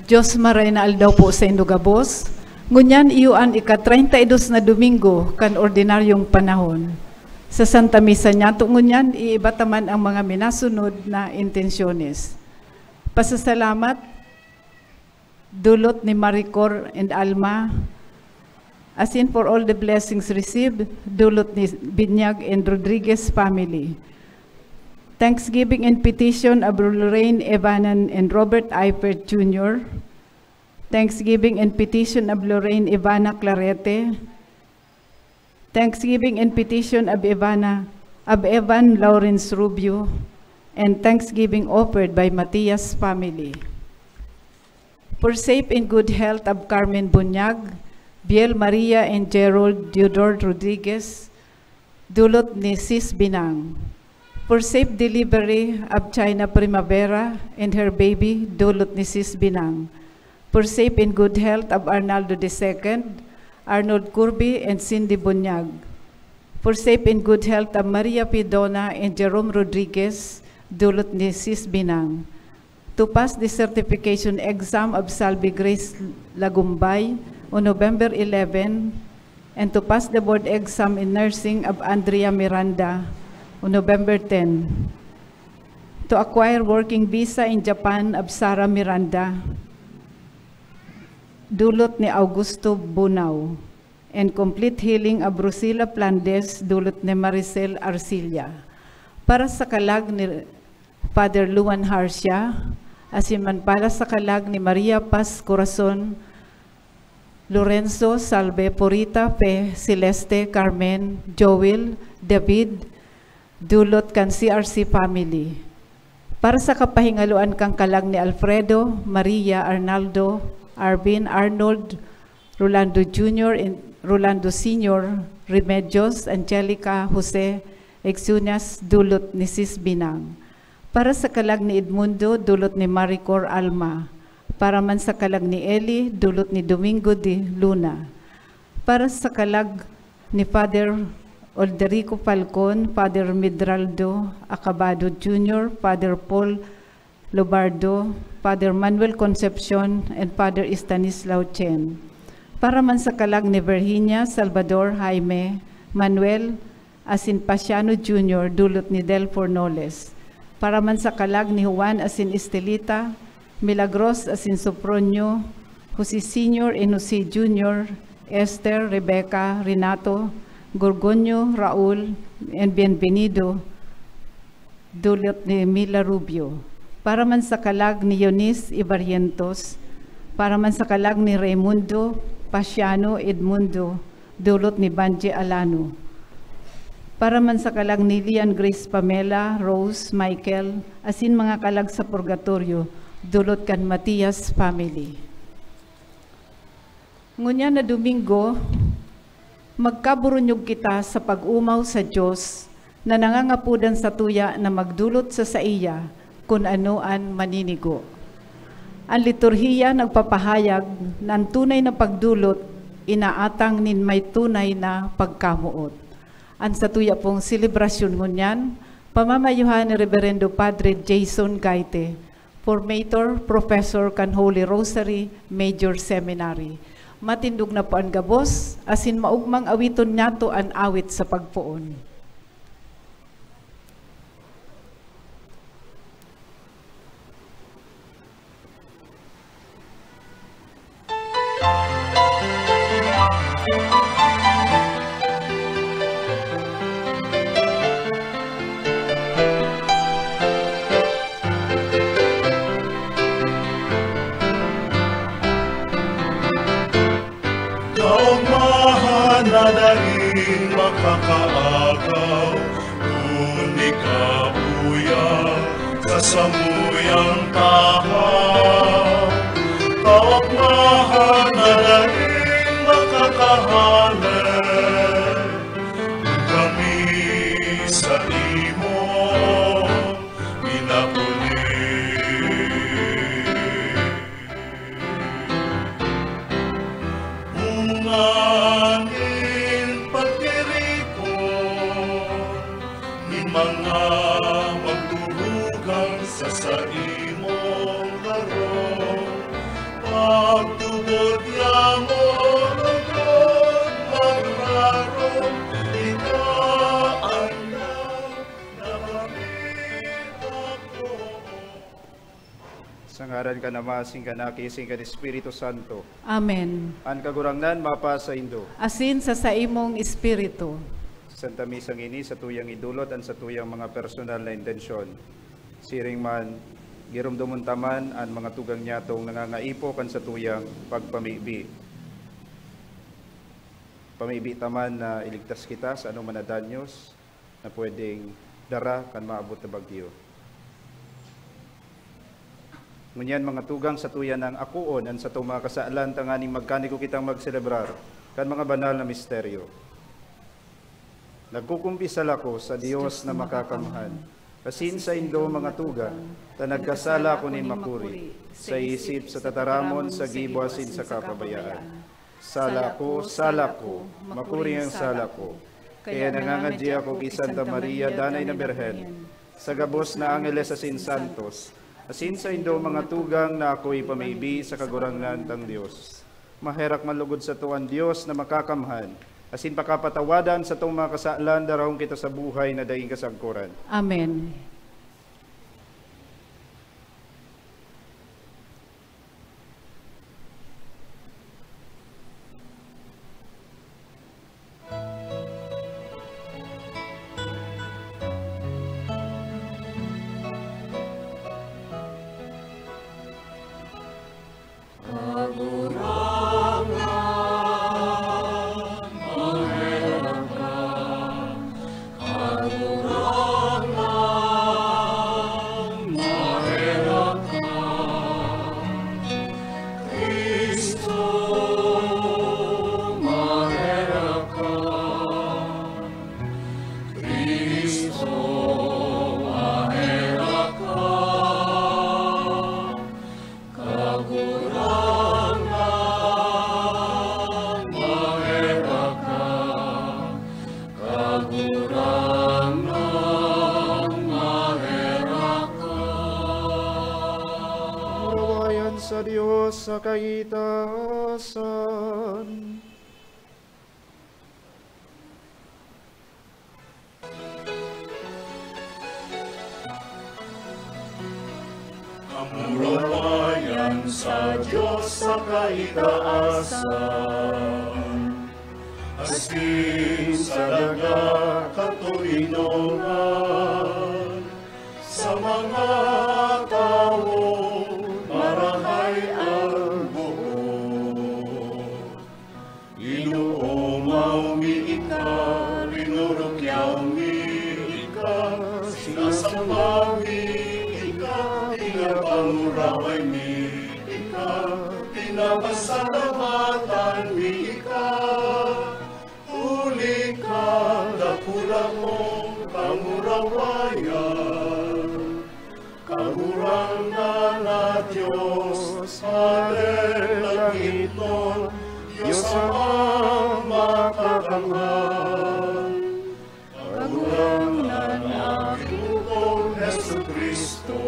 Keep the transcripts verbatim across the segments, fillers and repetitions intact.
Dios maray na aldaw po sa indo gabos. Ngunyan iyo an ika-treinta y dos na Domingo kan ordinaryong panahon. Sa Santa Misa niyato ngunyan, iiba ta man ang mga minasunod na intensyones. Pasasalamat, dulot ni Maricor and Alma, asin for all the blessings received, dulot ni Binyag and Rodriguez family. Thanksgiving and petition of Lorraine Evanan and Robert Eifert Junior. Thanksgiving and petition of Lorraine Ivana Clarete. Thanksgiving and petition of Ivana, of Evan Lawrence Rubio, and thanksgiving offered by Matias family. For safe and good health of Carmen Bunyag, Biel Maria and Gerald Diodor Rodriguez, dulot ni Sis Binang. For safe delivery of China Primavera and her baby, dulot ni Sis Binang. For safe and good health of Arnaldo the second, Arnold Curby and Cindy Bunyag. For safe and good health of Maria Pidona and Jerome Rodriguez, dulot ni Sis Binang. To pass the certification exam of Salvi Grace Lagumbay on November eleven, and to pass the board exam in nursing of Andrea Miranda on November ten. To acquire working visa in Japan of Sarah Miranda, dulot ni Augusto Bunao, and complete healing of Rosila Plandes, dulot ni Maricel Arcilla. Para sa kalag ni Father Luan Harcia, asin man para sa kalag ni Maria Paz Corazon, Lorenzo, Salve, Purita, Fe, Celeste, Carmen, Joel, David, dulot kan C R C family. Para sa kapahingaloan kan kalag ni Alfredo, Maria, Arnaldo, Arvin, Arnold, Rolando Junior and Rolando Senior, Remedios, Angelica, Jose, Exuñas, dulot ni Sis Binang. Para sa kalag ni Edmundo, dulot ni Maricor Alma. Para man sa kalag ni Eli, dulot ni Domingo de Luna. Para sa kalag ni Father Olderico Falcon, Father Medraldo Acabado Junior, Father Paul Lobardo, Father Manuel Concepcion, and Father Stanislao Chen. Para man sa kalag ni Virginia, Salvador, Jaime, Manuel, asin Pasiano Junior, dulot ni Del Fornoles. Para man sa kalag ni Juan asin Estelita, Milagros asin Sopronio, Jose Senior and Jose Junior, Esther, Rebecca, Renato, Gorgonio, Raul, and Bienvenido, dulot ni Mila Rubio. Para man sa kalag ni Eunice Ibarrientos, para man sa kalag ni Raimundo, Pasiano, Edmundo, dulot ni Banji Alano. Para man sa kalag ni Lian Grace Pamela, Rose, Michael, asin mga kalag sa purgatorio, dulot kan Matias family. Ngunyan na Domingo, magkaburunyog kita sa pag-omaw sa Dios na nangangapodan satuya na magdulot sa saiya kun ano an maninigo. An liturhiya nagpapahayag na an tunay na pagdulot inaatang nin may tunay na pagkamoot. An satuya pong selebrasyon ngunyan, pamamayuhan ni Reberendo Padre Jason Gaite, Formator, Professor kan Holy Rosary Major Seminary. Matindog na po an gabos, asin maogmang awiton niyato an awit sa pagpoon. Kaogmahan na daing makakaagaw, kun di ka buya sa samuyang tahaw. Kaogmahan na daing makakahale, kami sa imo pinapuli. Bunga nin pagtiripon nin mga magturugang sa saimong harong, Ngaran kan Ama, asin kan Aki, asin kan Espiritu Santo. Amen. An Kagurangnan mapasaindo. Asin sa saimong espiritu. Sa Santa Misang ini, satuyang idolot an satuyang mga personal na intensyon. Siring man, giromdomon ta man an mga tugang nyatong nangangaipo kan satuyang pagpamibi. Pamibi ta man na iligtas kita sa anoman na danyos na pwedeng dara kan maabot na bagyo. Ngunyan, mga tugang, satuya nang akoon an satong mga kasalan tanganing magkaniko kitang magselebrar kan mga banal na misteryo. Nagkukumpisal ako sa Dios na makakamhan, asin saindo, mga tugang, ta nagkasala ako nin makuri, sa isip, sa tataramon, sa gibo, asin sa kapabayaan. Sala ko, sala ko, makuri an sala ko. Kaya nangangadyi ako ki Santa Maria, Danay na Birhen, sa gabos na angeles asin santos, asin saindo, mga tugang, na ako ipamibi sa Kagurangnan tang Dios. Maherak man logod sato an Dios na makakamhan, asin pakapatawadan satong mga kasalan, darahon kita sa buhay na daing kasagkoran. Amen. Sa Dios sa kaitaasan. Kamurawayan sa Dios sa kaitaasan, asin sa daga katoninongan. Sa mga tawo marahay an boot. Inoomaw mi ika, rinurukyaw mi ika, sinasamba mi ika, pinapanguraway mi ika, pinapasalamatan mi ika. Huli ka dakula mong kamurawayan, Kagurangnan na Dios, Hader langitnon, Dios Amang makakamhan, Kagurangnan na Ginoo Jesu-Cristo,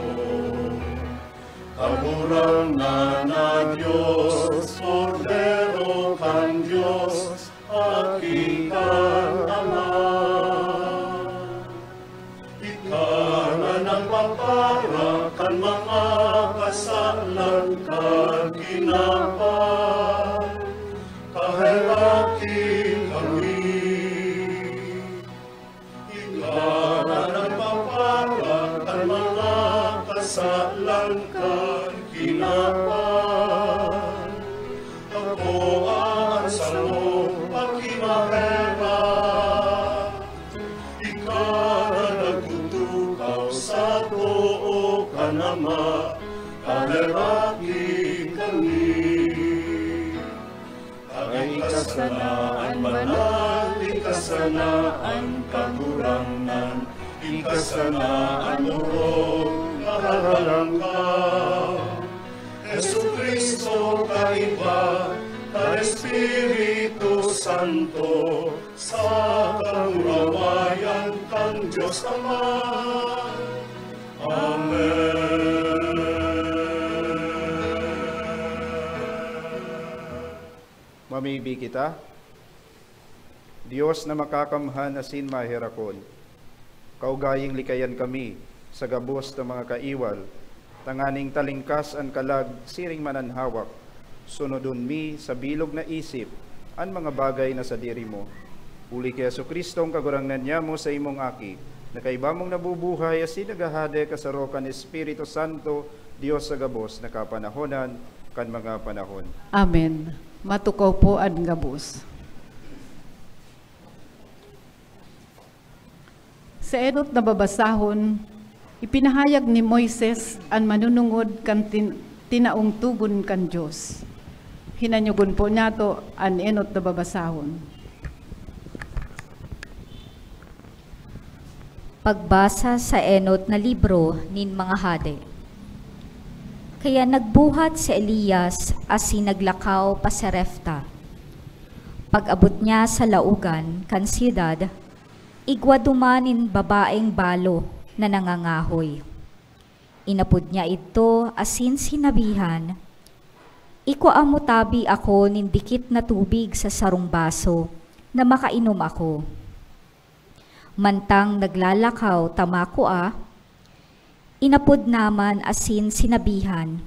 Kagurangnan na Dios, Kordero kan Dios, Aki kan Ama. Ika na nagpapara kan mga kasalan kan kinaban, kaheraki kami. Ika na nagpapara kan mga kasalan kan kinaban. Akoa an samong pakimaherak. Ika na nagtutukaw sa too kan Ama, kaheraki kami. Ika sana an banal, ika sana an kagurangnan, ika sana an orog na halangkaw. Jesu-Cristo, kaiba kan Espiritu Santo, sa kamurawayan kan Dios Ama. Amen. Mamibi kita. Dios na makakamhan asin maherakon, kaugaying likayan kami sa gabos na mga kaiwal, tanganing talingkas an kalag siring mananhawak. Sunodon mi sa bilog na isip an mga bagay na sadiri mo. Huli ki Jesu-Cristo, an Kagurangnan nyamo, sa imong Aki, na kaiba mong nabubuhay asin naghahade kasaro kan Espiritu Santo, Dios sa gabos na kapanahonan kan mga panahon. Amen. Matukaw po an gabos. Sa enot na babasahon, ipinahayag ni Moises an manunungod kan tin-, tinaong togon kan Dios. Hinanyogon po niyato an enot na babasahon. Pagbasa sa enot na libro nin mga Hade. Kaya nagbuhat si Elias asin naglakaw pa Sarepta. Pag-abot niya sa laogan kan syudad, igwa duman nin babaeng balo na nangangahoy. Inapod niya idto asin sinabihan, "Ikua mo tabi ako nin dikit na tubig sa sarong baso na makainom ako." Mantang naglalakaw ta makua, inapod naman asin sinabihan,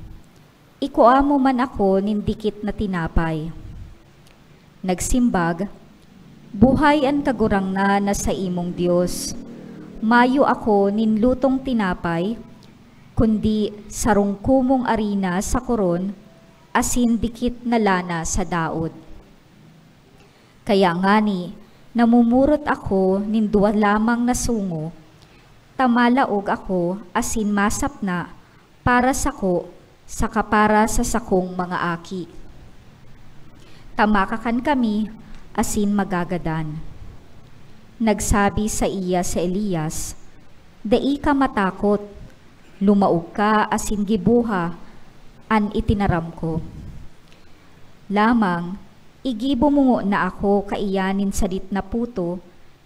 "Ikua mo man ako nin dikit na tinapay." Nagsimbag, "Buhay an Kagurangnan na saimong Dios, mayo ako nin lutong tinapay, kundi sarong kumong arina sa koron asin dikit na lana sa daod." Kaya ngani, namumurot ako nin duwa lamang na sungo, ta malaog ako asin masapna para sako saka para sa sakong mga aki. Ta makakan kami asin magagadan. Nagsabi saiya si Elias, "Dai ka matakot, lumaog ka asin giboha an itinaram ko. Lamang, igibo mo ngona ako kaiyan nin sadit na puto,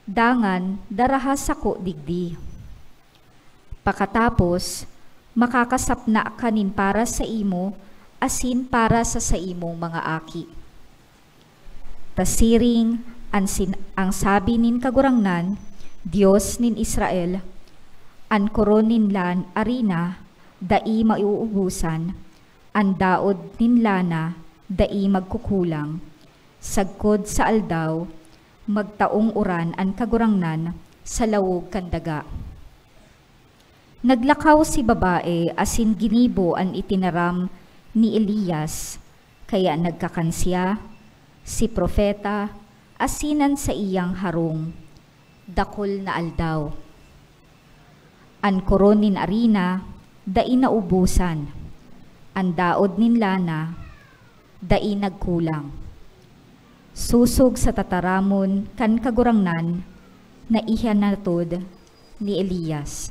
dangan daraha sako digdi. Pakatapos, makakasapna ka nin para saimo asin para sa saimong mga aki." Ta siring an sin-, an sabi nin Kagurangnan, Dios nin Israel, "An koron nin lan-, arina dai mauubosan, an daod nin lana dai magkukulang. Sagkod sa aldaw, magtaong uran an Kagurangnan sa lawog kan daga." Naglakaw si babae asin ginibo an itinaram ni Elias, kaya nagkakan siya, si propeta, asin an saiyang harong, dakul na aldaw. An koron nin arina dai naubosan, an daod nin lana dai nagkulang. Sosog sa tataramon kan Kagurangnan na ihinatod ni Elias.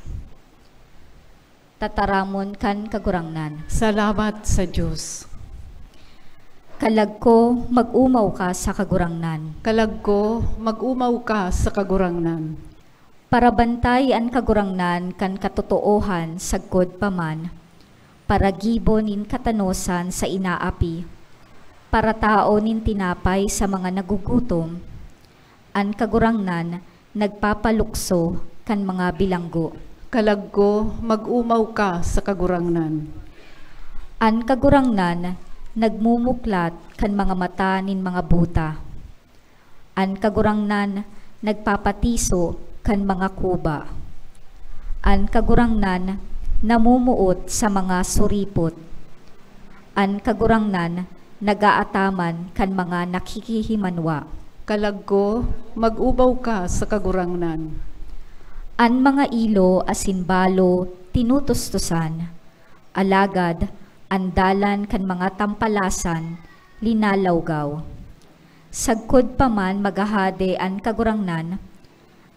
Tataramon kan Kagurangnan. Salamat sa Dios. Kalag ko, mag-omaw ka sa Kagurangnan. Kalag ko, mag-omaw ka sa Kagurangnan. Parabantay an Kagurangnan kan katotoohan sagkod pa man, paragibo nin katanosan sa inaapi, paratao nin tinapay sa mga nagugutom. An Kagurangnan nagpapalukso kan mga bilanggo. Kalag ko, mag-omaw ka sa Kagurangnan. An Kagurangnan nagmumuklat kan mga mata nin mga buta. An Kagurangnan nagpapatiso kan mga kuba. An Kagurangnan namumuot sa mga suripot. An Kagurangnan nag-aataman kan mga nakikihimanwa. Kalag ko, mag-omaw ka sa Kagurangnan. An mga ilo asin balo tinutustosan, alagad an dalan kan mga tampalasan linalawgaw. Sagkod pa man maghahade an Kagurangnan,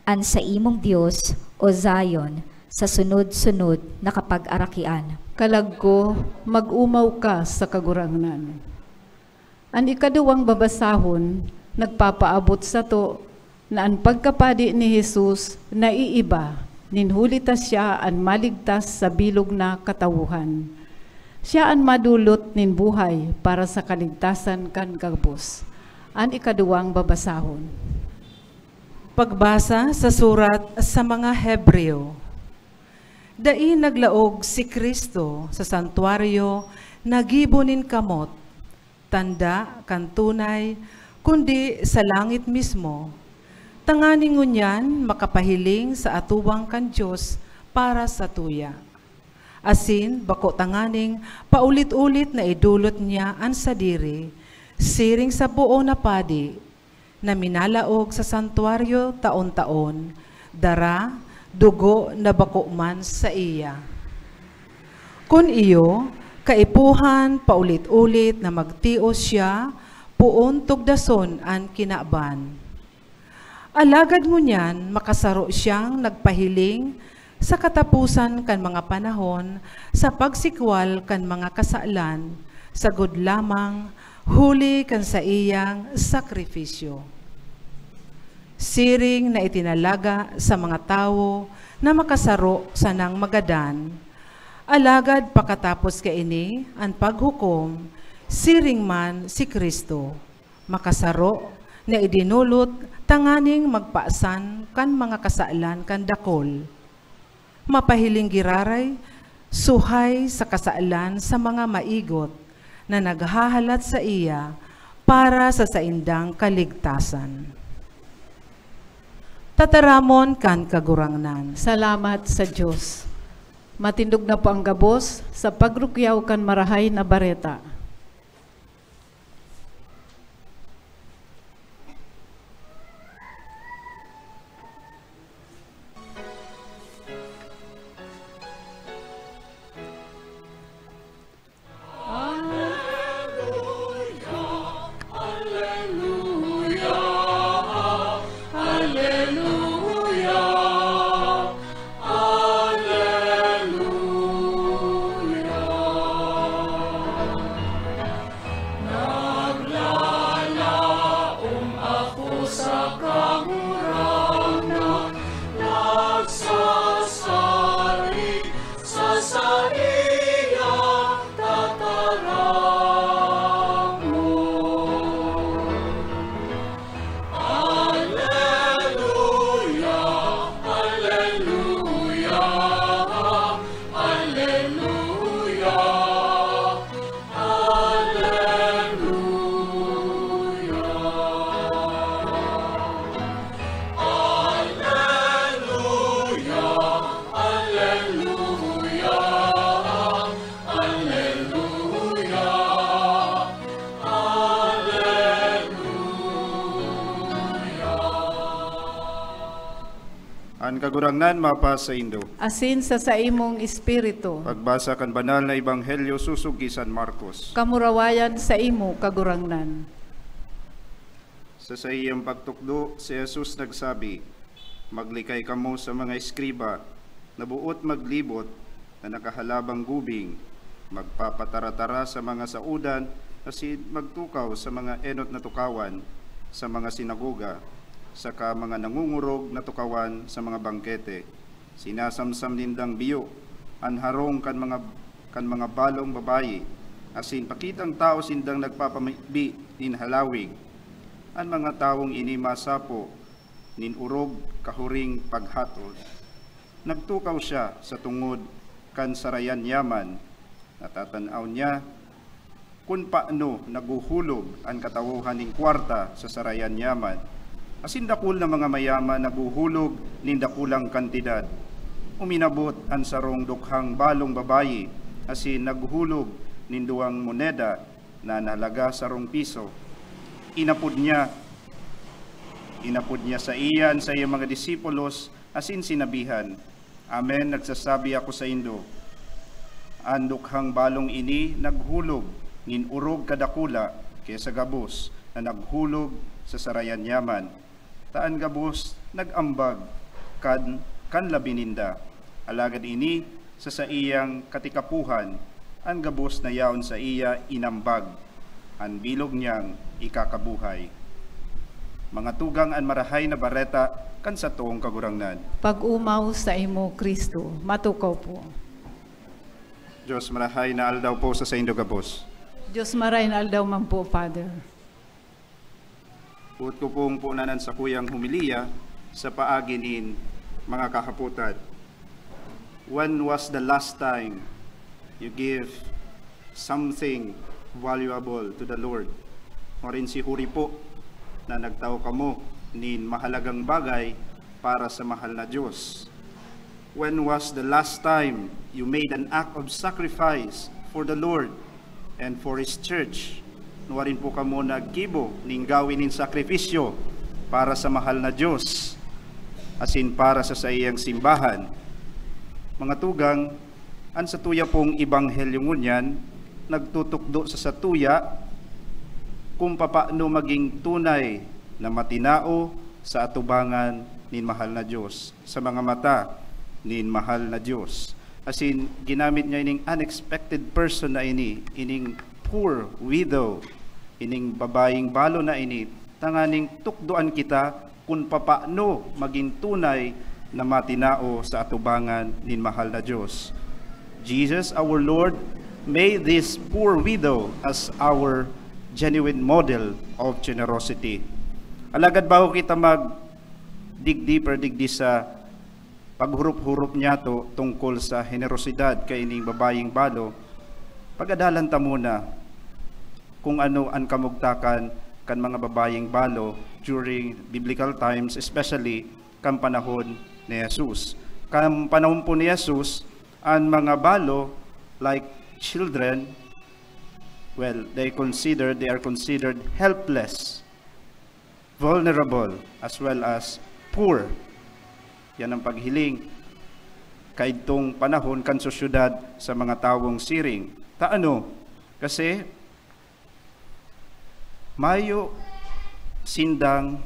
an saimong Dios, O Zion, sa sunod-sunod na kapagarakian. Kalag ko, mag-omaw ka sa Kagurangnan. An ikaduwang babasahon nagpapaabot sato na an pagkapadi ni Jesus naiiba, nin huli ta siya an maligtas sa bilog na katawohan. Siya an madulot nin buhay para sa kaligtasan kan gabos. An ikaduwang babasahon. Pagbasa sa surat sa mga Hebreo. Dai naglaog si Cristo sa santuaryo na gibo nin kamot, tanda kan tunay, kundi sa langit mismo, tanganing ngunyan makapahiling sa atubang kan Dios para satuya. Asin bako tanganing paulit-ulit na idolot niya an sadiri, siring sa poon na padi, na minalaog sa santuaryo taon-taon, dara, dugo na bako man saiya. Kun iyo, kaipuhan paulit-ulit na magtios siya, poon tugdason an kinaban. Alagad ngunyan makasaro siyang nagpahiling sa kataposan kan mga panahon sa pagsikwal kan mga kasalan, sagkod lamang huli kan saiyang sakrifisyo. Siring na itinalaga sa mga tawo na makasaro sanang magadan, alagad pakatapos kaini an paghukom, siring man si Cristo, makasaro na idinulot tanganing magpasan kan mga kasalan kan dakul. Mapahiling giraray, suhay sa kasalan sa mga maigot na naghahalat saiya para sa saindang kaligtasan. Tataramon kan Kagurangnan. Salamat sa Dios. Matindog na po ang gabos sa pagrukyaw kan Marahay na Bareta. An Kagurangnan mapasaindo. Asin sa saimong espiritu. Pagbasa kan Banal na Ebanghelyo sosog ki San Marcos. Kamurawayan saimo, Kagurangnan. Sa saiyang pagtukdo, si Jesus nagsabi, "Maglikay kamo sa mga eskriba na boot maglibot na nakahalabang gubing, magpapataratara sa mga saodan asin magtukaw sa mga enot na tukawan sa mga sinagoga, saka mga nangongorog na tukawan sa mga bangkete. Sinasamsam nindang biyo an harong kan mga, kan mga balong babayi, asin pakitang tawo sindang nagpapamibi nin halawig. An mga tawong ini masapo nin orog kahuring paghatod." Nagtukaw siya sa tungod kan sarayan yaman. Natatan-aw niya kun paano naghuhulog an katawohan nin kwarta sa sarayan yaman. Asin dakul na mga mayaman naghuhulog nin dakulang kantidad. Uminabot an sarong dukhang balong babayi asin naghulog nin duwang moneda na nahalaga sarong piso. Inapod niya, inapod niya saiya an saiyang mga disipulos asin sinabihan, "Amen, nagsasabi ako saindo, an dukhang balong ini naghulog nin orog kadakula ki sa gabos na naghulog sa sarayan yaman, ta an gabos nag-ambag kan, kan labi ninda. Alagad ini, sa saiyang katikapohan, an gabos na yaon saiya inambag, an bilog niyang ikakabuhay." Mga tugang, an Marahay na Bareta kan satong Kagurangnan. Pag-omaw saimo, Cristo. Matukaw po. Diyos, marahay na aldaw po sa saindo gabos. Diyos, marahay na aldaw man po, Father. Boot ko pong puunan an sakuyang homilya sa paagi nin mga kahapotan. When was the last time you give something valuable to the Lord? Marin si Huri po na nagtao kamo nin mahalagang bagay para sa mahal na Diyos. When was the last time you made an act of sacrifice for the Lord and for His church? Nuarin po kamo naggibo nin gawi nin sakripisyo para sa mahal na Diyos, asin para sa saiyang simbahan. Mga tugang, an satuya pong ebanghelyo ngunyan nagtutukdo sa satuya kung papaano maging tunay na matinao sa atubangan nin mahal na Diyos, sa mga mata nin mahal na Diyos. Asin, ginamit niya ining unexpected person na ini, ining poor widow, ining babayeng balo na ini, tanganing tukdoan kita kun papaano magin tunay na matinao sa atubangan nin mahal na Diyos. Jesus, our Lord, made this poor widow as our genuine model of generosity. Alagad bago kita mag dig deeper digdi sa paghurup-hurup niyato tungkol sa henerosidad kaining babayeng balo, pag-adalan ta muna kung ano an kamugtakan kan mga babayeng balo during biblical times, especially kan panahon ni Jesus. Kan panahon po ni Jesus, an mga balo, like children, well, they considered, they are considered helpless, vulnerable, as well as poor. Yan ang paghiling kaidtong panahon kan sosyedad sa mga tawong siring. Ta ano? Kasi mayo sindang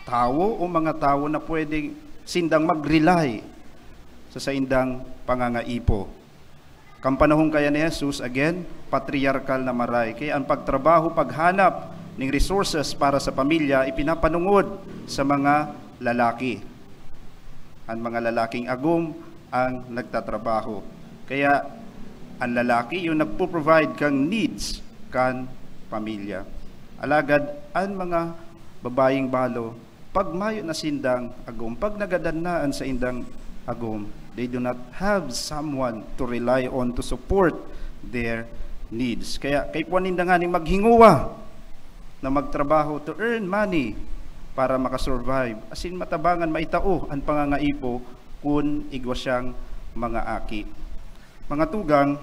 tawo o mga tawo na pwedeng sindang mag-rely sa saindang pangangaipo. Kan panahon kaya ni Jesus, again, patriarkal na maray. Kaya ang pagtrabaho, paghanap ning resources para sa pamilya, ipinapanungod sa mga lalaki. Ang mga lalaking agom ang nagtatrabaho. Kaya ang lalaki yung nagpo-provide kang needs kan pamilya. Alagad ang mga babayeng balo, pag mayo na sindang agom, pag nagadan na an saindang agom, they do not have someone to rely on to support their needs. Kaya kaipuhan ninda nganing maghingowa na magtrabaho to earn money para makasurvive, asin matabangan maitao an pangangaipo kun igwa siyang mga aki. Mga tugang,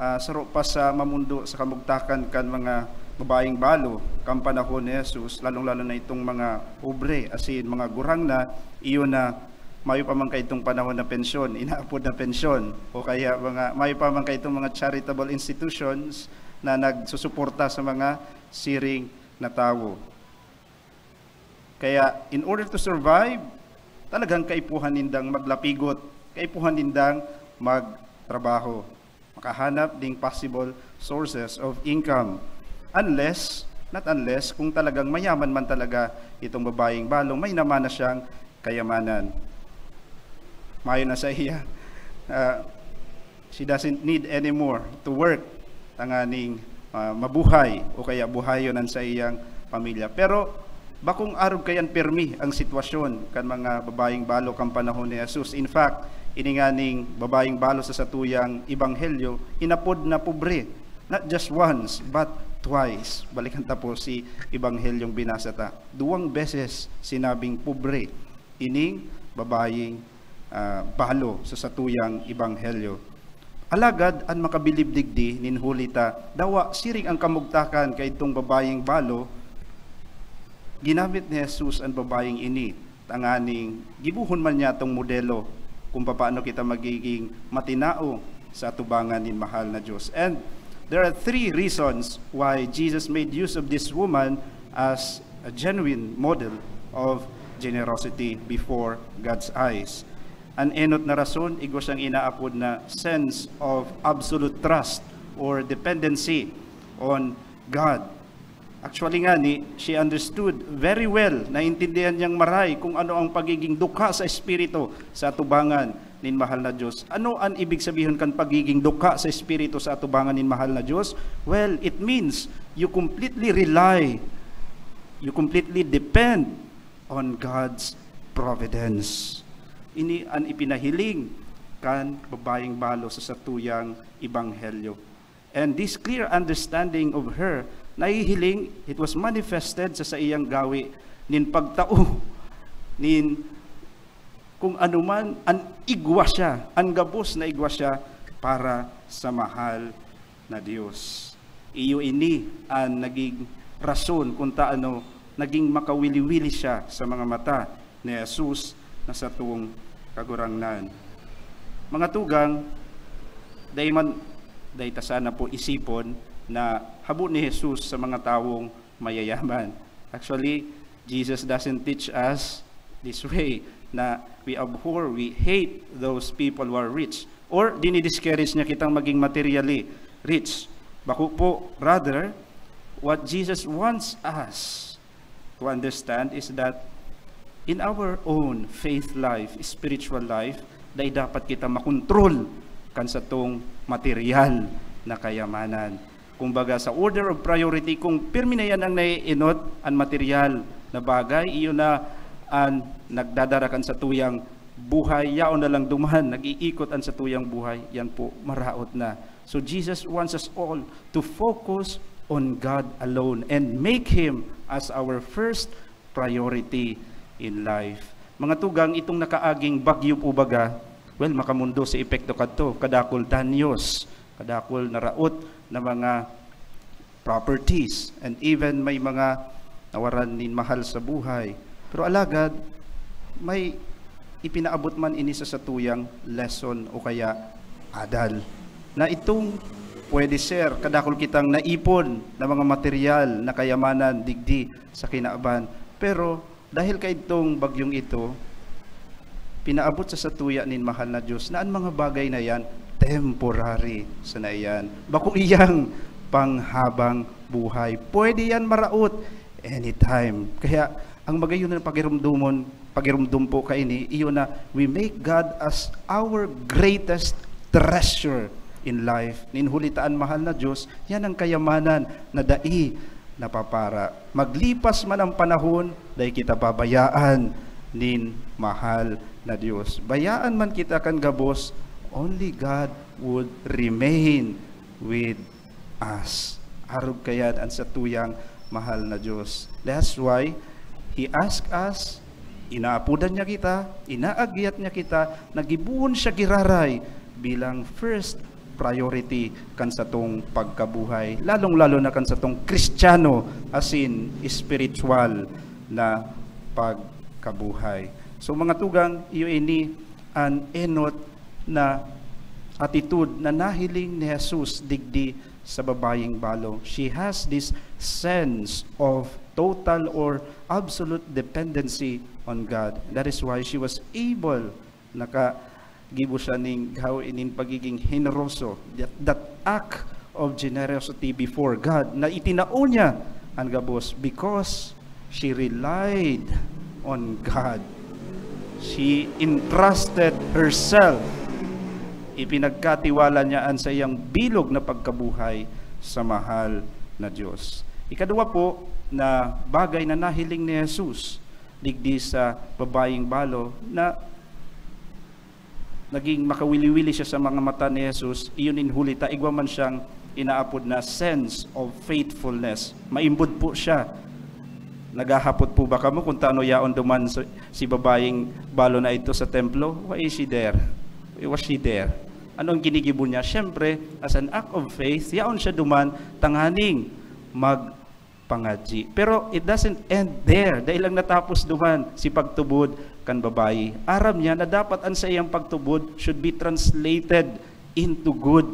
ah, saro pa sa mamundo sa kamugtakan kan mga babayeng balo kan panahon ni Jesus, lalong-lalo na itong mga pobre, asin mga gurang na, iyo na mayo pa man kaidtong panahon na pensyon, inaapod na pensyon, o kaya mga, mayo pa man kaidtong mga charitable institutions na nagsusuporta sa mga siring na tawo. Kaya, in order to survive, talagang kaipuhan nindang maglapigot, kaipuhan nindang magtrabaho, makahanap ding possible sources of income. Unless, not unless, kung talagang mayaman man talaga itong babayeng balo, may naman na siyang kayamanan. Mayo na sa iya. Ah, she doesn't need anymore to work tanganing, ah, mabuhay o kaya buhayon an saiyang pamilya. Pero bakong arog kayan pirmi ang sitwasyon kan mga babayeng balo kan panahon ni Jesus. In fact, ini nganing babayeng balo sa satuyang ebanghelyo, inapod na pobre. Not just once, but twice. Balikan ta po si ebanghelyong binasa ta. Duwang beses sinabing pobre ining babayeng, ah, balo sa satuyang ebanghelyo. Alagad an makabilib digdi nin huli ta, dawa siring ang kamugtakan kaidtong babayeng balo, ginamit ni Jesus an babayeng ini tanganing gibohon man niya tong modelo kung papaano kita magiging matinao sa atubangan nin mahal na Diyos. And there are three reasons why Jesus made use of this woman as a genuine model of generosity before God's eyes. An enot na rason, igwa siyang inaapod na sense of absolute trust or dependency on God. Actually ngani, she understood very well, naintindihan niyang maray kung ano ang pagiging dukha sa espiritu sa atubangan nin mahal na Diyos. Ano an ibig sabihon kan pagiging dukha sa espiritu sa atubangan nin mahal na Diyos? Well, it means you completely rely, you completely depend on God's providence. Ini an ipinahiling kan babayeng balo sa satuyang ebanghelyo. And this clear understanding of her, nahihiling, it was manifested sa saiyang gawi nin pagtao nin kung anuman an igwa siya, an gabos na igwa siya para sa mahal na Dios. Iyo ini an naging rason kung taano naging makawili-wili siya sa mga mata ni Jesus na satong Kagurangnan. Mga tugang, dai man, dai ta sana po isipon na habo ni Jesus sa mga tawong mayayaman. Actually, Jesus doesn't teach us this way, na we abhor, we hate those people who are rich. Or dinidiscourage niya kitang maging materially rich. Bako po, rather, what Jesus wants us to understand is that in our own faith life, spiritual life, dai dapat kita makontrol kan satong material na kayamanan. Kumbaga, sa order of priority, kung pirmi na yan ang naiinot, an material na bagay, iyo na an nagdadara kan satuyang buhay, yaon na lang duman, nag-iikot an satuyang buhay, yan po, maraot na. So Jesus wants us all to focus on God alone and make Him as our first priority in life. Mga tugang, itong nakaaging bagyo po baga, well, makamundo sa epekto kadto, kadakul danyos, kadakul naraot na mga properties, and even may mga nawaran nin mahal sa buhay. Pero alagad, may ipinaabot man ini sa satuyang lesson o kaya adal, na itong pwede, sir, kadakul kitang naipon na mga material na kayamanan digdi sa kinaban. Pero dahil kaidtong bagyong ito, pinaabot sa satuya nin mahal na Dios na an mga bagay na yan temporary sana iyan. Bako iyang panghabang buhay. Pwede yan maraot anytime. Kaya ang magayon na pagirumdomon, pagirumdom po kaini, iyo na we make God as our greatest treasure in life. Nin huli ta an mahal na Dios, yan ang kayamanan na dai napapara. Maglipas man ang panahon, dai kita babayaan nin mahal na Dios. Bayaan man kita kan gabos, only God would remain with us. Arog kayan an satuyang mahal na Dios. That's why He asked us, inaapodan niya kita, inaagyat niya kita, na gibohon siya giraray bilang first priority kan satong pagkabuhay, lalong-lalo na kan satong Kristiyano, asin espiritual na pagkabuhay. So, mga tugang, iyo ini an enot na atitude na nahiling ni Jesus digdi sa babayeng balo. She has this sense of total or absolute dependency on God. That is why she was able, nakagibo siya ning gawi nin pagiging heneroso. That, that act of generosity before God, na itinao niya an gabos because she relied on God. She entrusted herself. Ipinagkatiwala niya an saiyang bilog na pagkabuhay sa mahal na Dios. Ikaduwa po na bagay na nahiling ni Jesus digdi sa babayeng balo na naging makawili-wili siya sa mga mata ni Jesus, iyon in huli ta igwa man siyang inaapod na sense of faithfulness. Maimbod po siya. Naghahapot po ba kamo kung tano yaon duman sa, si babayeng balo na idto sa templo? Why is she there? Why was she there? Ano ang ginigibo niya? Siyempre, as an act of faith, yaon siya duman tanganing magpangadyi. Pero it doesn't end there. Dai lang natapos duman si pagtubod kan babayi. Aram niya na dapat an saiyang pagtubod should be translated into good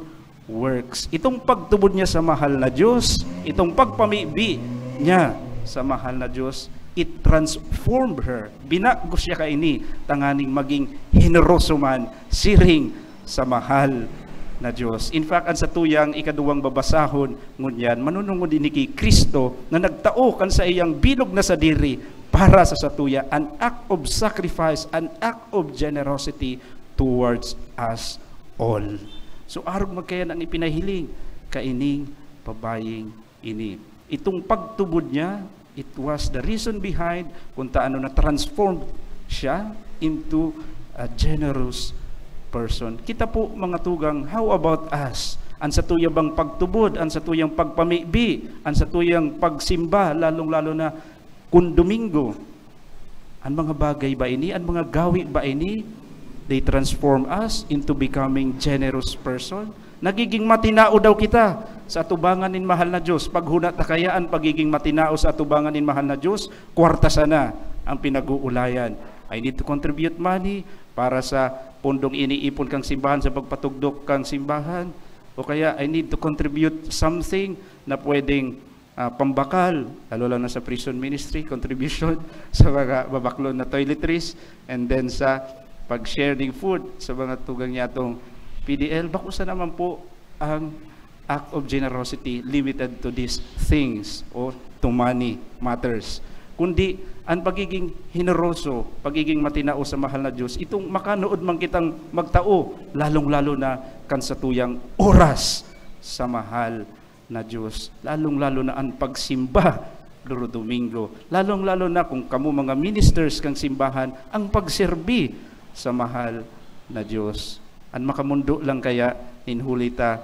works. Itong pagtubod niya sa mahal na Diyos, itong pagpamibi niya sa mahal na Diyos, it transformed her. Binago siya kaini tanganing maging heneroso man, siring sa mahal na Diyos. In fact, an satuyang ikaduwang babasahon ngunyan, manunungod ini ki Cristo na nagtao kan saiyang bilog na sadiri para sa satuya, an act of sacrifice, an act of generosity towards us all. So, arog magkayan ang ipinahiling kaining babaying ini. Itong pagtubod niya, it was the reason behind kung taano na-transformed siya into a generous person. Kita po, mga tugang, how about us? An satuyang pagtubod, an satuyang pagpamibi, an satuyang pagsimba, lalong-lalo na kun Domingo. An mga bagay ba ini? An mga gawi ba ini? They transform us into becoming generous person. Nagiging matinao daw kita sa atubangan nin mahal na Diyos. Paghuna ta kaya an pagiging matinao sa atubangan nin mahal na Diyos, kwarta sana ang pinag-uulayan. I need to contribute money para sa pundong iniipon kang simbahan sa pagpatugdok kang simbahan. O kaya, I need to contribute something na pwedeng, ah, pambakal, lalo lang na sa prison ministry, contribution sa mga babaklon na toiletries, and then sa pag-share ng food sa mga tugang niya atong P D L. Bako sa naman po ang act of generosity limited to these things or to money matters. Kundi, ang pagiging generoso, pagiging matinao sa mahal na Diyos, itong makanood man kitang magtao, lalong-lalo na kan satuyang oras sa mahal na Diyos, lalong-lalo na ang pagsimba, Loro Domingo, lalong-lalo na kung kamo mga ministers kang simbahan, ang pagserbi sa mahal na Diyos. An makamondo lang kaya nin huli ta,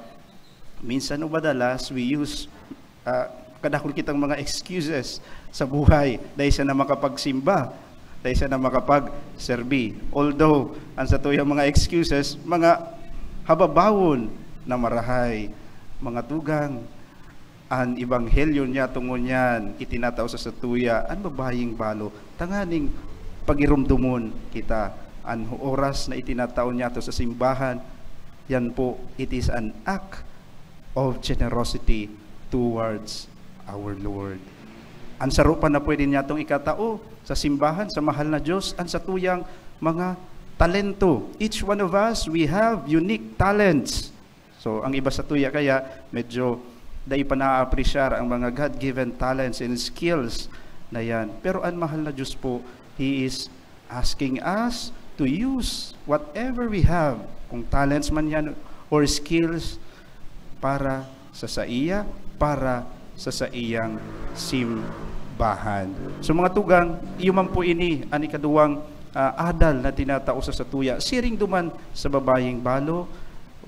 minsan o madalas, we use, ah, kadakul kitang mga excuses sa buhay dahil siya na makapagsimba, dahil siya na makapagserbi. Although, ang satuyang mga excuses, mga hababawon na marahay, mga tugang, an ebanghelyo niya tungod niyan itinatao sa satuya, an babayeng balo, tanganing pagiromdomon kita. An oras na itinatao niya to sa simbahan, yan po, it is an act of generosity towards our Lord. An saro pa na pwede niya tong ikatao sa simbahan, sa mahal na Diyos, an satuyang mga talento. Each one of us, we have unique talents. So, ang iba sa tuya kaya medyo dai pa naaapresyar ang mga God-given talents and skills na yan. Pero ang mahal na Diyos po, He is asking us to use whatever we have, kung talents man yan or skills, para sa saiya, para sa saiyang simbahan. So, mga tugang, iyo man po ini an ikaduwang, ah, adal na tinatao sa satuya. Siring duman sa babayeng balo,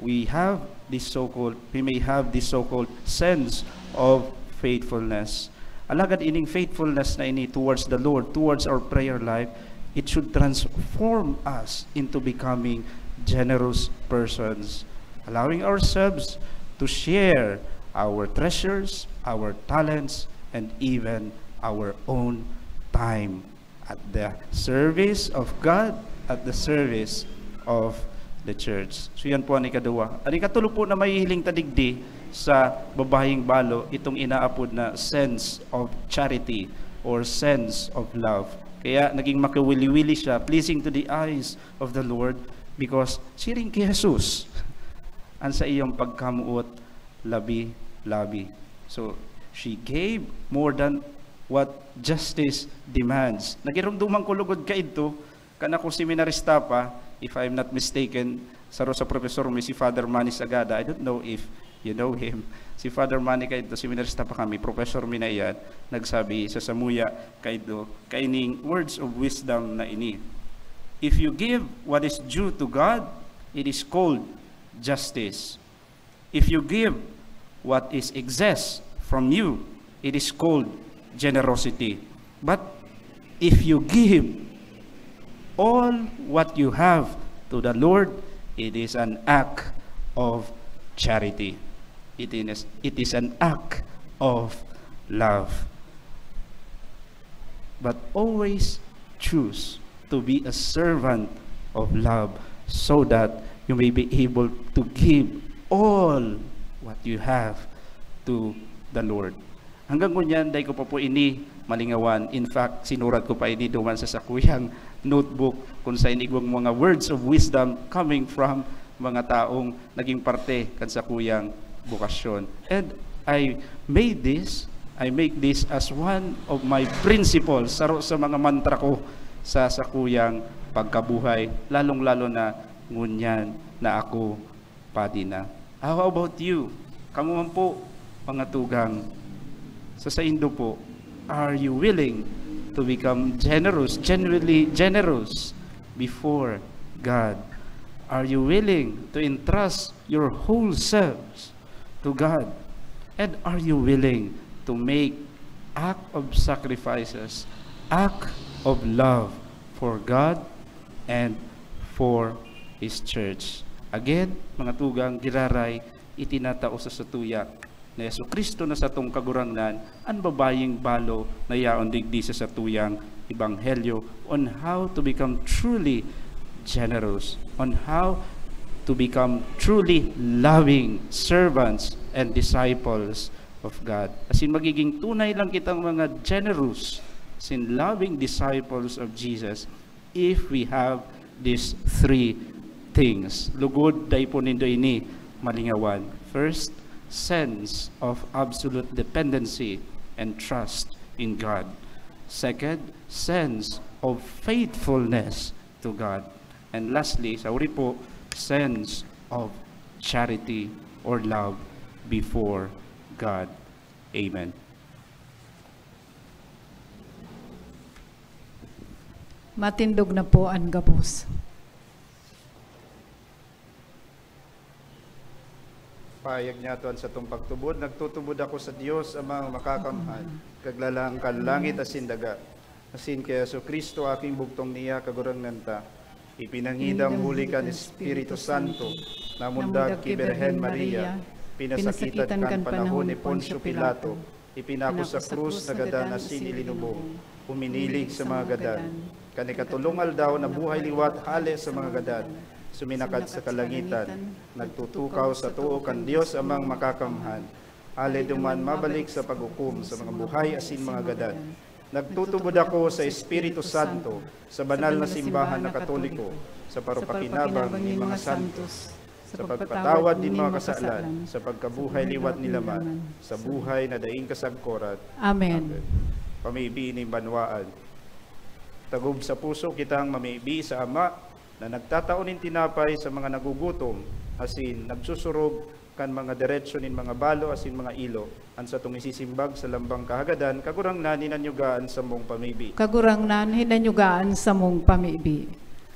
we have this so-called, we may have this so-called sense of faithfulness. Alagad ining faithfulness na ini towards the Lord, towards our prayer life, it should transform us into becoming generous persons, allowing ourselves to share our treasures, our talents, and even our own time at the service of God, at the service of the church. So, yan po an ikaduwa. An ikatulo po na mahihiling ta digdi sa babayeng balo, itong inaapod na sense of charity or sense of love. Kaya naging makiwili-wili siya, pleasing to the eyes of the Lord, because siring ki Jesus, an saiyang pagkamoot labi-labi. So, she gave more than what justice demands. Nagiromdoman ko lugod kaidto, kan ako seminarista pa, if I'm not mistaken, saro sa professor mi si Father Manny Sagada. I don't know if you know him. Si Father Manny kaidto, seminarista pa kami, professor mi na iyan, nagsabi sa samuya kaidto, kaining words of wisdom na ini. If you give what is due to God, it is called justice. If you give what is excess from you, it is called generosity. But if you give all what you have to the Lord, it is an act of charity. It is, it is an act of love. But always choose to be a servant of love so that you may be able to give all what you have to the Lord. Hanggang ngunyan, dai ko pa po ini malingawan. In fact, sinurat ko pa ini duman sa sakuyang notebook kung sa inigwang mga words of wisdom coming from mga taong naging parte kan sakuyang bukasyon. And I made this, I make this as one of my principles, saro sa mga mantra ko sa sakuyang pagkabuhay, lalong-lalo na ngunyan na ako padi na. How about you? Kamo man po, mga tugang, sa saindo po, are you willing to become generous, genuinely generous before God? Are you willing to entrust your whole selves to God? And are you willing to make act of sacrifices, act of love for God and for His church? Again, mga tugang, giraray, itinatao sa satuya ni Jesu-Cristo na satong Kagurangnan, an babayeng balo na yaon digdi sa satuyang ebanghelyo on how to become truly generous, on how to become truly loving servants and disciples of God. Asin magiging tunay lang kitang mga generous, asin loving disciples of Jesus if we have these three things. Lugod, dai po nindo ini malingawan. First, sense of absolute dependency and trust in God. Second, sense of faithfulness to God. And lastly, sa uri po, sense of charity or love before God. Amen. Matindog na po an gabos. Pahayag niyato an satong pagtubod, "Nagtutubod ako sa Dios, Amang Makakamhan, Kaglalang kan langit asin daga, asin ki Jesu-Cristo, aking bugtong niya, Kagurangnan ta. Ipinangidam huli kan Espiritu Santo, namundag ki Birhen Maria, pinasakitan kan panahon ni Poncio Pilato, ipinako sa krus, nagadan asin ilinubong, huminilig sa mga gadan. Kan ikatolong aldaw, nabuhay liwat hale sa mga gadan, suminakat sa kalangitan, nagtutukaw sa too kan Dios Amang Makakamhan. Hale duman mabalik sa paghukom sa mga buhay asin mga gadan. Nagtutubod ako sa Espiritu Santo, sa banal na simbahan na Katoliko, sa parupakinabang nin mga santos, sa pagpatawad nin mga kasalan, sa pagkabuhay liwat ni laman, sa buhay na daing kasagkoran." Amen. Amen. Pamibi nin banwaan. Tagob sa puso kitang mamibi sa Ama na nagtatao nin tinapay sa mga nagugutom, asin nagsusurog kan mga deretso nin mga balo asin mga ilo, an satong isisimbag sa lambang kahagadan, Kagurangnan, hinanyuga an samong pamibi. Kagurangnan, hinanyuga an samong pamibi.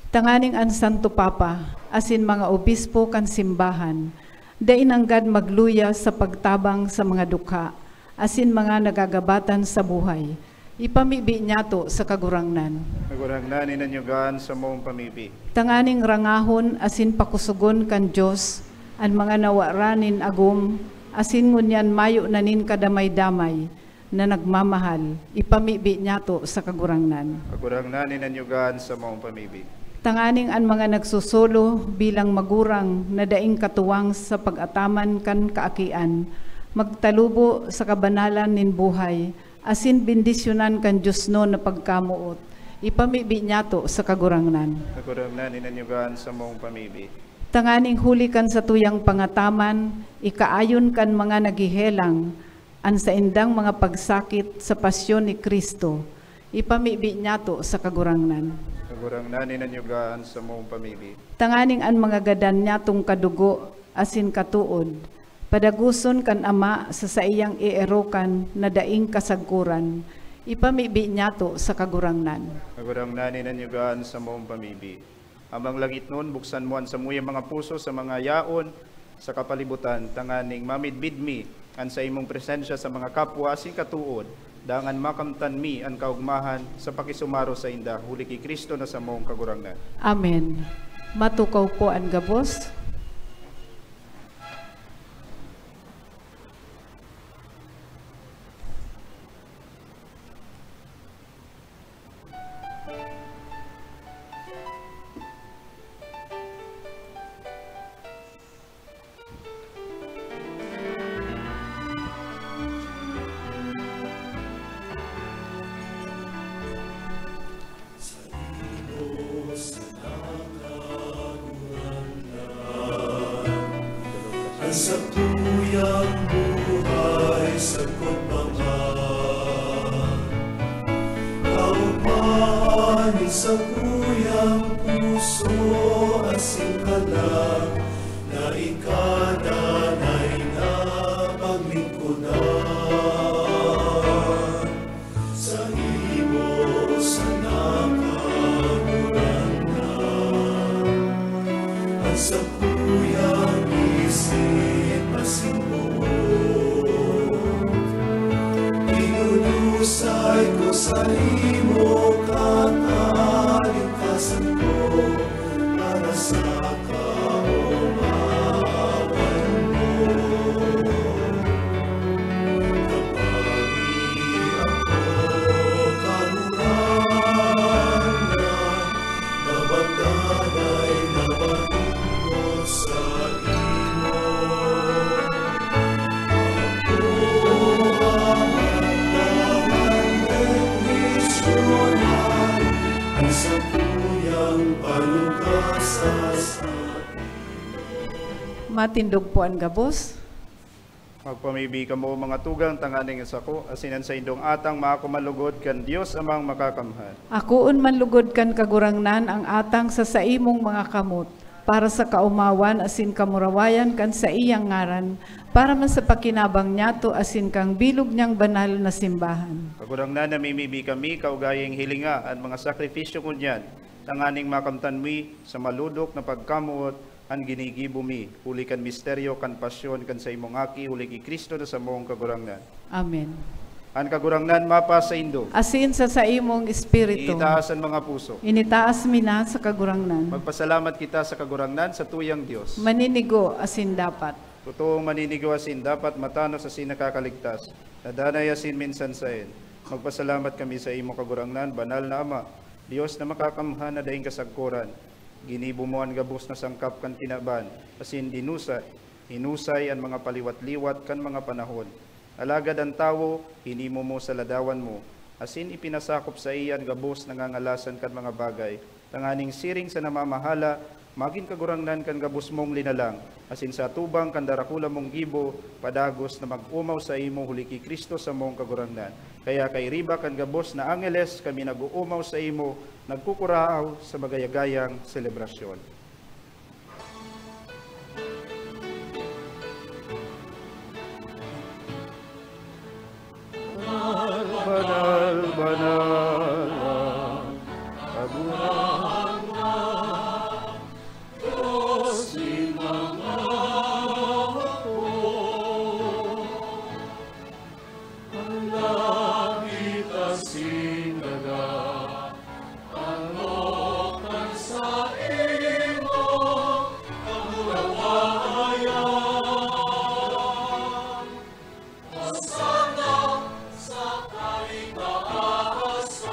Tanganing an Santo Papa asin mga obispo kan simbahan dai nanggad magluya sa pagtabang sa mga dukha asin mga nagagabatan sa buhay, ipamibi niyato sa Kagurangnan. Kagurangnan, hinanyuga an samong pamibi. Tanganing rangahon asin pakosogon kan Dios an mga nawaran nin agom, asin ngunyan mayo na nin kadamay-damay na nagmamahal, ipamibi niyato sa Kagurangnan. Kagurangnan, hinanyuga an samong pamibi. Tanganing an mga nagsusolo bilang magurang na daing katuwang sa pag-ataman kan kaakian, magtalubo sa kabanalan nin buhay, asin bendisyonan kan diosnon na pagkamoot, ipamibi niyato sa Kagurangnan. Kagurangnan, hinanyuga an samong pamibi. Tanganing huli kan satuyang pangataman, ikaayon kan mga naghehelang an saindang mga pagsakit sa pasyon ni Cristo, ipamibi niyato sa Kagurangnan. Kagurangnan, hinanyuga an samong pamibi. Tanganing an mga gadan niyatong kadugo asin katood, padagoson kan Ama sa saiyang eerokan na daing kasagkoran, ipamibi niyato sa Kagurangnan. Kagurangnan, hinanyuga an samong pamibi. Amang langitnon, buksan mo an samuyang mga puso sa mga yaon sa kapalibutan, tanganing mamidbid mi an saimong presensya sa mga kapwa asin katood, dangan makamtan mi an kaogmahan sa pakisumaro sainda, huli ki Cristo na samong Kagurangnan. Amen. Matukaw po an gabos. An satuyang buhay sagkod pa man, kaogmahan nin satuyang puso asin kalag na ika danay na paglingkodan. Saimo sana, Kagurangnan, Sa tuyang panuga sa sa- Matindog po an gabos. Magpamibi kamo, mga tugang, tanganing sako, asin an saindong atang maako man lugod kan Dios Amang Makakamhan. Akoon man lugod kan Kagurangnan ang atang sa saimong mga kamot, para sa kaomawan asin kamurawayan kan saiyang ngaran, para man sa pakinabang niyato asin kan bilog niyang banal na simbahan. Kagurangnan, namimibi kami, kaugayang hilinga an mga sakrifisyo ngunyan, tanganing makamtan mi sa malodok na pagkamoot an ginigibo mi, huli kan misteryo kan pasyon kan saimong Aki, huli ki Cristo na samong Kagurangnan. Amen. An Kagurangnan mapasaindo. Asin sa saimong espiritu. Itaas an mga puso. Initaas mi na sa Kagurangnan. Magpasalamat kita sa Kagurangnan, sa tuyang Dios. Maninigo asin dapat. Totoong maninigo asin dapat, matanos asin nakakaligtas, na danay asin minsan saen. Magpasalamat kami sa imo, Kagurangnan, banal na Ama, Dios na makakamhan na daing kasagkoran. Ginibo mo an gabos na sangkap kan kinaban, asin dinusay, hinusay an mga paliwat-liwat kan mga panahon. Alagad an tawo, hinimo mo sa ladawan mo, asin ipinasakop saiya an gabos na ngangalasan kan mga bagay, tanganing siring sa namamahala, magin kagurangnan kan gabos mong linalang, asin sa atubang kan darakula mong gibo, padagos na mag-omaw saimo huli ki Cristo samong Kagurangnan. Kaya kairiba kan gabos na angeles, kami nag-oomaw saimo, nagkukurahaw sa magayagayang selebrasyon. Banal, banal, banal, kabuhan na, Dios nin mga hukbo. An langit asin daga, ano kan saimo kamurawayan? Hosana sa kaitaasan.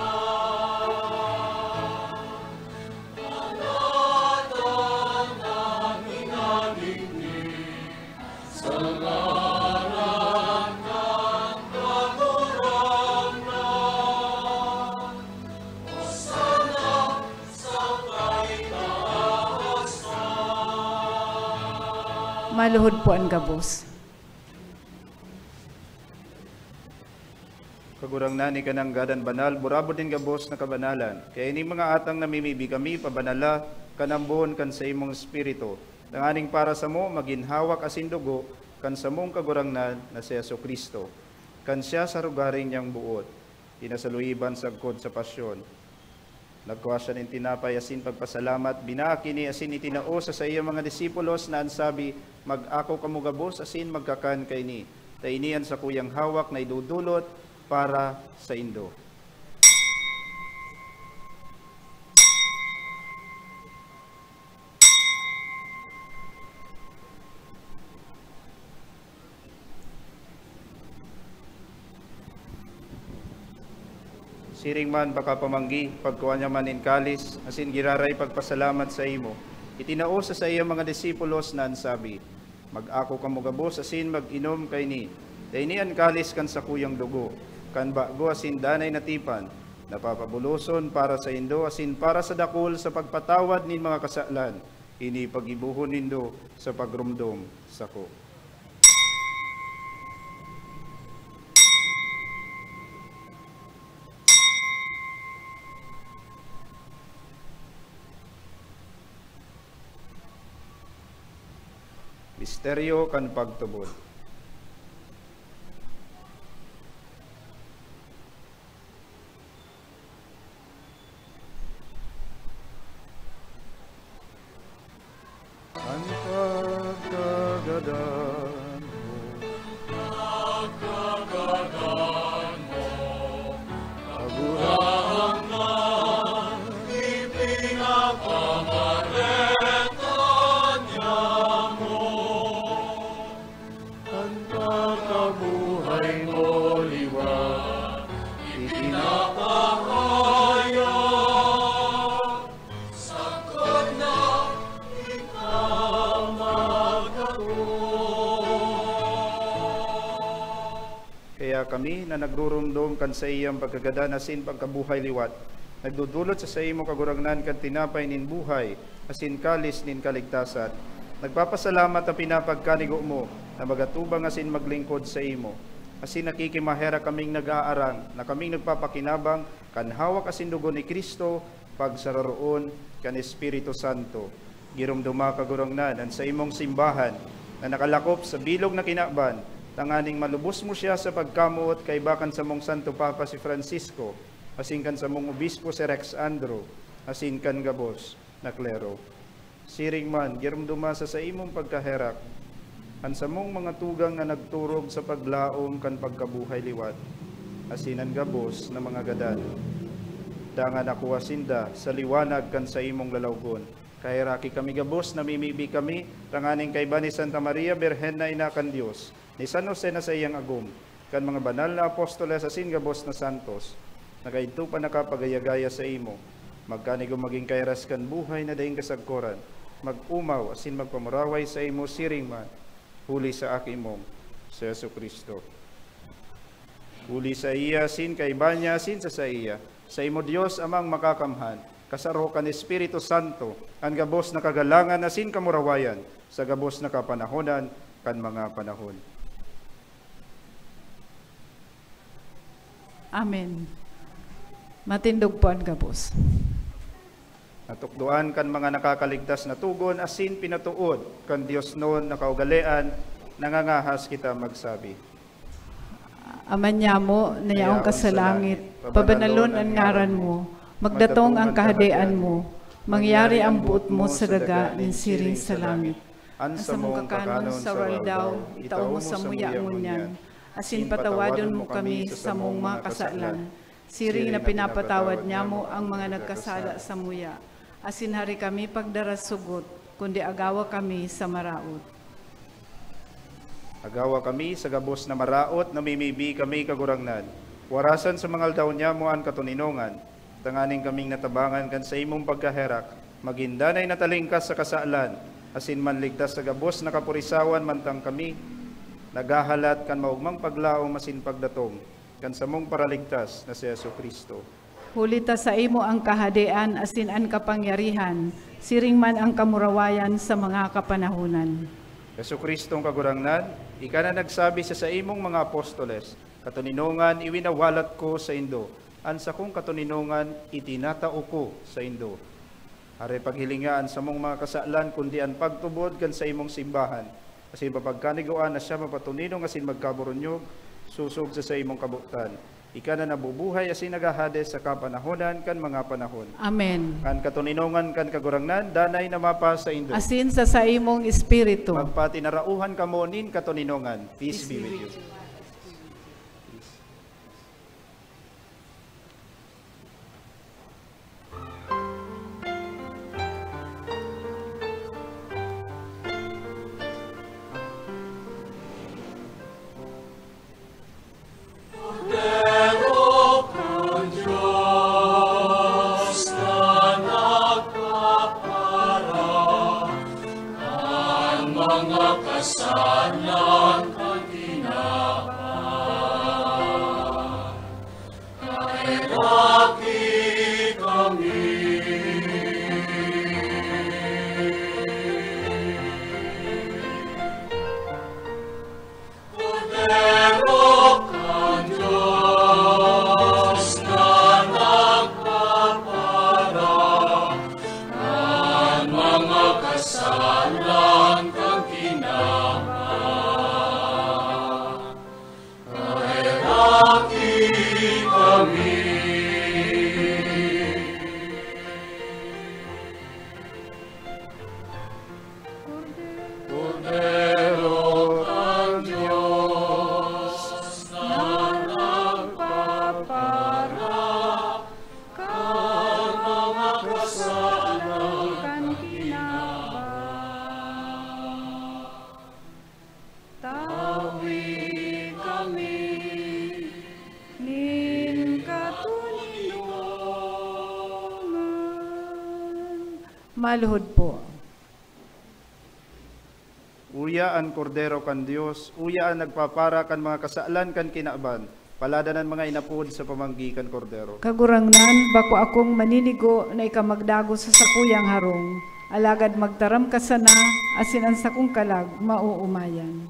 Panatan an hinadigdi sa ngaran kan Kagurangnan. Hosana sa kaitaasan. Maluhod po an gabos. Kagurangnan, ika nanggad an banal, burabod nin gabos na kabanalan. Kaya ining mga atang namimibi kami, pabanala kan ambon kan saimong Espiritu, tanganing para samo magin hawak asin dugo kan samong Kagurangnan na si Jesu-Cristo. Kan siya sa rogaring niyang boot, pinasaluiban sagkod sa pasyon, nagkua siya nin tinapay asin pagpasalamat, binaak ini asin itinao sa saiyang mga disipulos na an sabi, "Mag-ako kamo gabos asin magkakan kaini, ta ini an sakuyang hawak na idodolot para saindo." Siring man, pakapamanggi, pagkua niya man nin kalis, asin giraray pagpasalamat saimo, itinao sa saiyang mga disipulos na an sabi, "Mag-ako kamo gabos asin mag-inom kaini, ta ini an kalis kan sakuyang dugo, kan bago asin danay na tipan, na papabuloson para saindo asin para sa dakul sa pagpatawad nin mga kasalan. Ini paggibohon nindo sa pagromdom sako." Misteryo kan pagtubod. An pagkagadan mo, pagkagadan mo, Kagurangnan, ipinapamareta niya mo. An kakabuhay mo liwat, ipinapahayag, sagkod na ika magkatoo. Kaya kami na nagruromdom kan saiyang pagkagadan asin pagkabuhay liwat, Nagdodolot sa saimo, Kagurangnan, kan tinapay nin buhay asin kalis nin kaligtasan. Nagpapasalamat ta pinapagkanigo mo na magatubang asin maglingkod saimo. Asin nakikimaherak kaming nag-aarang na kaming nagpapakinabang kan hawak asin dugo ni Cristo, pagsararoon kan Espiritu Santo. Giromdoma, Kagurangnan, an saimong simbahan na nakalakop sa bilog na kinaban, tanganing malubos mo siya sa pagkamoot kaiba kan samong Santo Papa si Francisco, asin kan samong obispo si Rex Andrew, asin kan gabos na klero. Siring man, giromdoma sa saimong pagkaherak an samong mga tugang na nagturog sa paglaom kan pagkabuhay liwat, asin an gabos na mga gadan. Dangan akoa sinda sa liwanag kan saimong lalawgon. Kaheraki kami gabos, namimibi kami, tanganing kaiba ni Santa Maria, Birhen na Ina kan Dios, ni San Jose na saiyang agom, kan mga banal na apostoles asin gabos na santos, na kaidto pa nakapagayagaya saimo, magkanigong magin kairas kan buhay na daing kasagkoran, mag-omaw asin magpamuraway saimo siring man, huli sa Aki mong si Jesu-Cristo. Huli saiya, asin kaiba niya, asin sa saiya, saimo, Dios Amang Makakamhan, kasaro kan Espiritu Santo, an gabos na kagalangan asin kamurawayan, sa gabos na kapanahonan kan mga panahon. Amen. Matindog po an gabos. Natukdoan kan mga nakakaligtas na togon asin pinatood kan diosnon na kaugalean, nangangahas kita magsabi. Ama niamo na yaon ka sa langit, pabanalon an ngaran mo, magdatong an kahadean mo, mangyari an boot mo sa daga nin siring sa langit. An samong kakanon sa aldaw, itao mo samuya ngunyan, asin patawadon mo kami sa samong mga kasalan, siring na pinapatawad niamo ang mga nagkasala samuya. Asin hari kami pagdarasugot, kundi agawa kami sa maraot. Agawa kami sa gabos na maraot, namimibi kami, Kagurangnan. Warasan sa mga aldaw niamo an katoninongan, tanganing kaming natabangan kan saimong pagkaherak, magin danay na talingkas sa kasalan, asin manligtas sa gabos na kapurisawan, mantang kami naghahalat kan maogmang paglaom asin pagdatong kan samong Paraligtas na si Jesu-Cristo. Huli ta saimo an kahadean asin an kapangyarihan, siring man an kamurawayan sa mga kapanahonan. Jesu-Cristong Kagurangnan, ika na nagsabi sa saimong mga apostoles, "Katoninongan iwinawalat ko saindo, an sakong katoninongan itinatao ko saindo." Hare paghilinga an samong mga kasalan, kundi an pagtubod kan saimong simbahan, asin papagkanigoan na siya mapatoninong asin magkaburunyog, sosog sa saimong kabotan. Ika na nabubuhay asin naghahade sa kapanahonan kan mga panahon. Amen. An katoninongan kan Kagurangnan danay na mapasaindo. Asin sa saimong espiritu. Magpatinarauhan kamo nin katoninongan. Peace be with you. Tawi kami nin katoninongan. Maluhod po. Uya an Kordero kan Dios, uya an nagpapara kan mga kasalan kan kinaban. Palada an mga inapod sa pamanggi kan Kordero. Kagurangnan, bako akong maninigo na ika magdagos sa sakuyang harong, alagad magtaram ka sana, asin an sakong kalag maoomayan.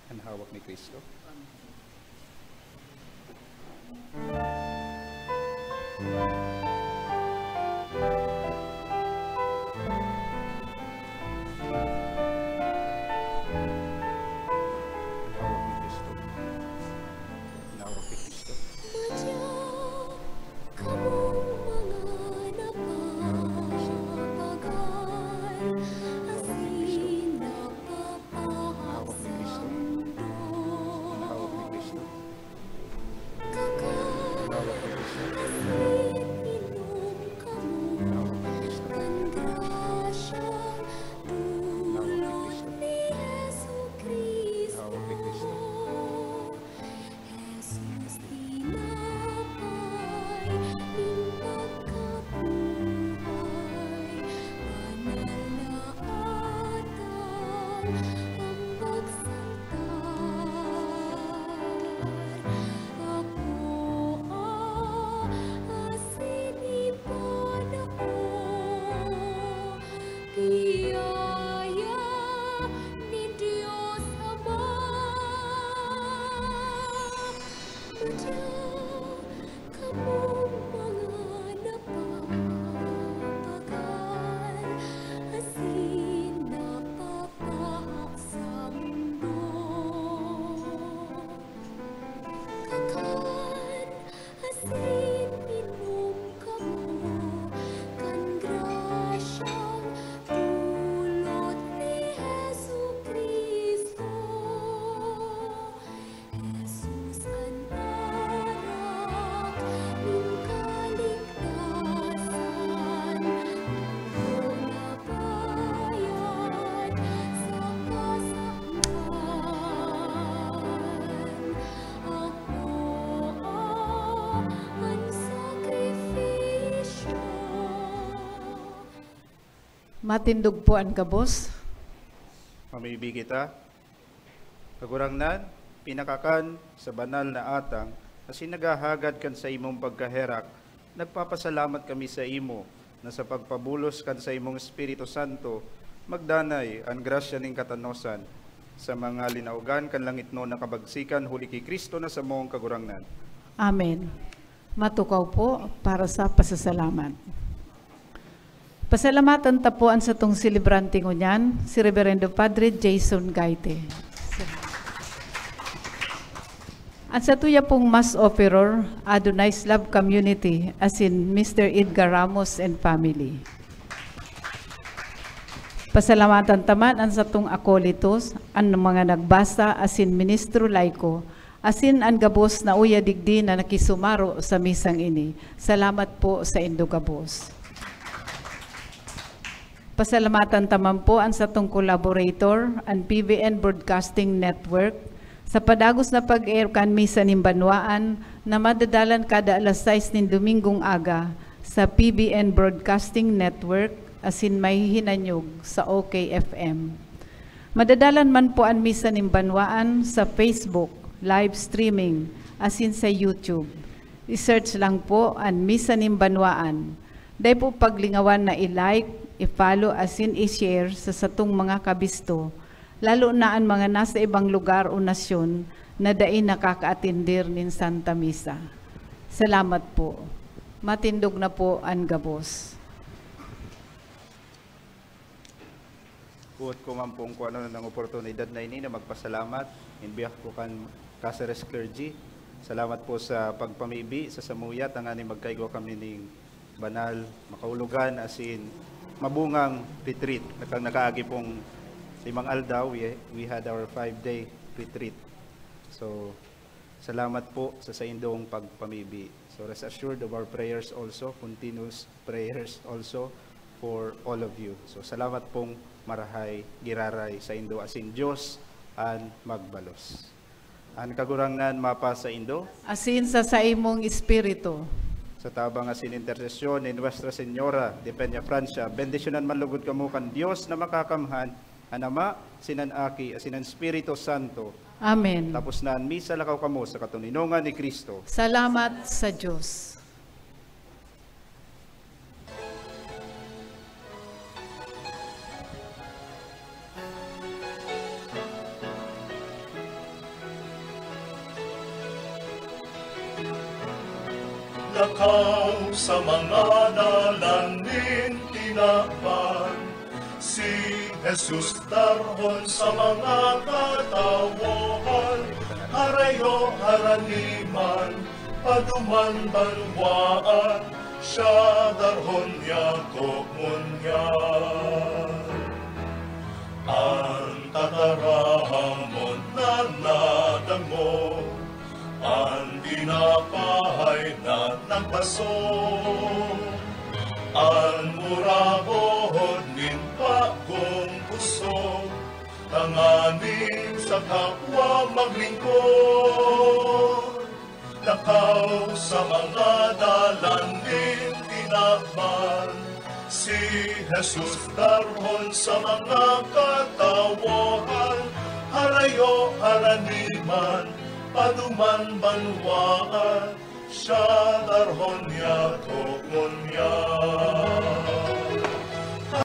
An hawak ni Cristo. Hawak ni Cristo. Hawak ni Cristo. Madya kamong mga napapagal asin napapahaksando. Kakan asin inom kamo kan grasyang dulot ni Jesu-Cristo. Jesus, tinapay nin pagkabuhay, banal na atang, hambak sa altar, apoa asin ibanao. Biyaya nin Dios Ama, madya kamong mga napapagal asin napapahaksando. Kakan asin inom kamo kan grasyang dulot ni Jesu-Cristo. Jesus an arak nin kaligtasan, dugo na bayad sa kasalan. Ako an sakripisyo. Matindog po an gabos. Mamibi kita. Kagurangnan, pinakakan sa banal na atang, asin naghahagad kan saimong pagkaherak, nagpapasalamat kami saimo na sa pagpabulos kan saimong Espiritu Santo, magdanay an grasya nin katanosan sa mga linaogan kan langitnon na kabagsikan huli ki Cristo na samong Kagurangnan. Amen. Matukaw po para sa pasasalamat. Pasalamatan ta po an satong selebrante ngunyan, si Reverendo Padre Jason Gaite. An satuya pong Mass Offerer, Adonai's Love Community, asin Mister Edgar Ramos and family. Pasalamatan ta man an satong akolitos, an mga nagbasa asin ministro laiko, asin an gabos na uya digdi na nakisumaro sa misang ini. Salamat po saindo gabos. Pasalamatan ta man po an satong collaborator, an P B N Broadcasting Network, sa padagos na pag-air kan misa nin banwaan na madadalan kada alas sais nin Domingong aga sa P B N Broadcasting Network asin mahihinanyog sa O K F M. Madadalan man po an misa nin banwaan sa Facebook, live streaming, asin sa YouTube. I-search lang po an Misa nin Banwaan. Dai po paglingawan na i-like, i-follow asin i-share sa satong mga kabisto, lalo na an mga nasa ibang lugar o nasyon na dai nakakaatender nin Santa Misa. Salamat po. Matindog na po an gabos. Kuot ko man pong kung ano ng oportunidad na ini na magpasalamat in behalf ko kan Caceres Clergy. Salamat po sa pagpamibi sa samuya, tanganing magkaigwa kami ning banal, makaulogan, asin mabungang retreat. Nakang nakaagi pong limang aldaw, we, we had our five-day retreat. So, Salamat po sa saindong pagpamibi. So rest assured of our prayers also, continuous prayers also for all of you. So salamat pong marahay, giraray saindo asin Dios an magbalos. An Kagurangnan mapasaindo. Asin sa saimong espiritu. Sa tabang asin intersesyon ni Nuestra Señora de Peñafrancia, bendisyonan man lugod kamo kan Dios na makakamhan, an Ama, asin an Aki, asin an Espiritu Santo. Amen. Tapos na an misa, lakaw kamo sa katoninongan ni Cristo. Salamat sa Dios. Lakaw sa mga dalan nin tinaban, si Jesus darhon sa mga katawohan, harayo haraniman, paduman banwaan, siya darhon niya ko ngunyan. An tataramon na nadangog, an tinapay na nagpasong, an murahod nin bagong pusog, tanganing sa kapwa maglingkod. Lakaw sa mga dalan nin tinaban, si Jesus darhon sa mga katawohan, harayo haraniman, paduman banwaan, siya darhon niya ko ngunyan.